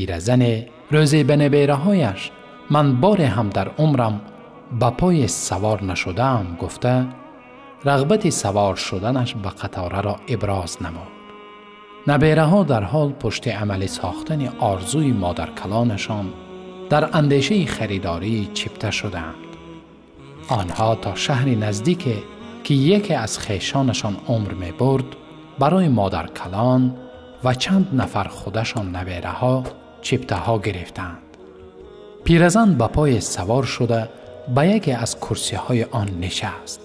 Пиразане рӯзе ба набераҳояш ман боре ҳам дар умрам ба поезд савор нашудаам гуфта, рағбати савор шуданаш ба қатораро иброз намуд. Набераҳо дар ҳол пушти амалӣ сохтани орзуи модаркалонашон дар андешаи харидории чипта шуданд. Онҳо то шаҳри наздике ки яке аз хешонашон умр мебурд, барои модаркалон ва чанд нафар худашон набераҳо чиптаҳо гирифтанд. Пиразан ба поезд савор шуда ба яке аз курсиҳои он нишаст.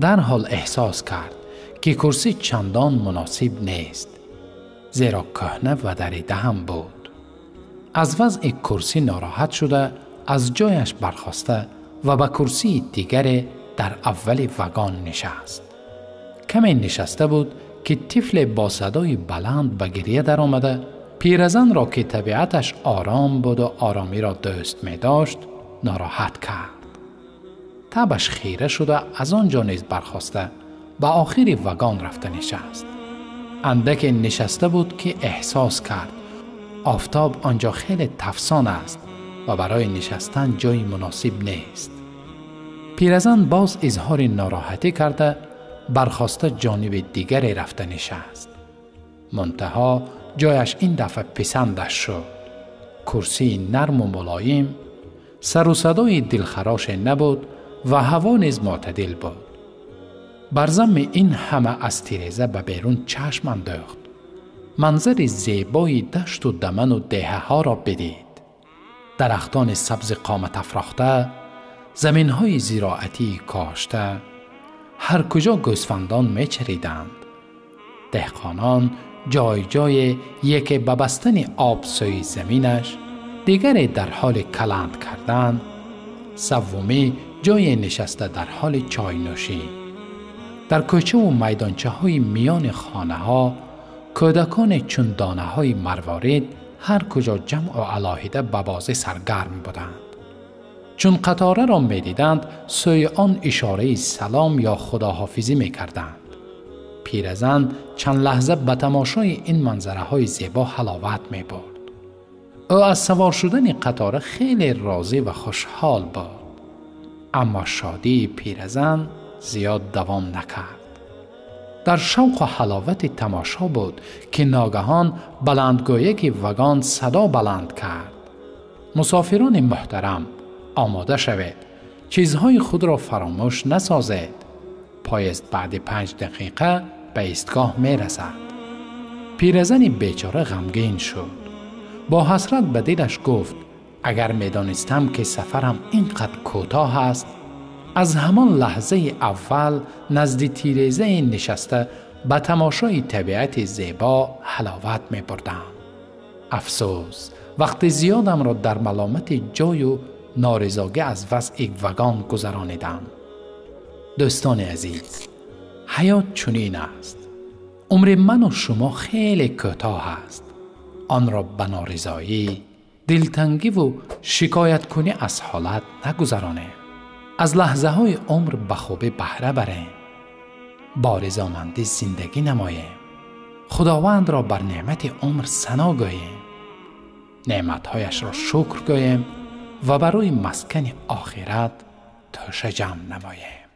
Дарҳол эҳсос кард ки курсӣ чандон муносиб нест, зеро кӯҳна ва дарида ҳам буд. Аз вазъи курсӣ нороҳат шуда аз ҷояш бархоста ва ба курсии дигаре дар аввали вагон нишаст. Каме нишаста буд ки тифле бо садои баланд ба гиря даромада пиразанро ки табиаташ ором буду оромиро дӯст медошт нороҳат кард. Табаш хира шуда аз он ҷо низ бархоста ба охири вагон рафта нишаст. Андаке нишаста буд ки эҳсос кард офтоб он ҷо хеле тафсон аст ва барои нишастан ҷои муносиб нест. Пиразан боз изҳори нороҳатӣ карда бархоста ҷониби дигаре рафта нишаст. Мунтаҳо ҷояш ин дафъа писандаш шуд. Курсии нарму мулоим, сару садои дилхароше набуд ва ҳаво низ мӯътадил буд. Бар замми ин ҳама аз тиреза ба берун чашм андохт. Манзари зебои дашту даману деҳаҳоро бидид. Дарахтони сабзи қомат афрохта, заминҳои зироатии кошта, ҳар куҷо гӯсфандон мечариданд. Деҳқонон ҷой-ҷое яке ба бастани об сӯи заминаш, дигаре дар ҳоли каланд кардан, севумӣ ҷое нишаста дар ҳоли чойнӯшӣ. Дар кӯчаву майдончаҳои миёни хонаҳо кӯдаконе чун донаҳои марворид ҳар куҷо ҷамъу алоҳида ба бозӣ саргарм буданд. Чун қатораро медиданд, сӯи он ишораи салом ё худоҳофизӣ мекарданд. Пиразан чанд лаҳза ба тамошои ин манзараҳои зебо ҳаловат мебурд. Ӯ аз савор шудани қатора хеле розӣ ва хушҳол буд. Аммо шодии пиразан зиёд давом накард. Дар шавқу ҳаловати тамошо буд ки ногаҳон баландгӯяки вагон садо баланд кард: мусофирони муҳтарам, омода шавед, чизҳои худро фаромӯш насозед. Поезд баъди 5 дақиқа ба истгоҳ мерасад. Пиразани бечора ғамгин шуд. Бо ҳасрат ба дилаш гуфт: агар медонистам ки сафарам ин қадр кӯтоҳ аст, аз ҳамон лаҳзаи аввал назди тирезае нишаста ба тамошои табиати зебо ҳаловат мебурдам. Афсӯс, вақти зиёдамро дар маломати ҷою норизогӣ аз вазъи вагон гузаронидам. Дӯстони азиз, ҳаёт чунин аст. Умри ману шумо хеле кӯтоҳ аст. Онро ба норизоӣ, дилтангиву шикояткунӣ аз ҳолат нагузаронем. Аз лаҳзаҳои умр ба хубӣ баҳра барем, бо ризомандӣ зиндагӣ намоем, Худовандро бар неъмати умр сано гӯем, неъматҳояшро шукр гӯем ва барои маскани охират тӯша ҷамъ намоем.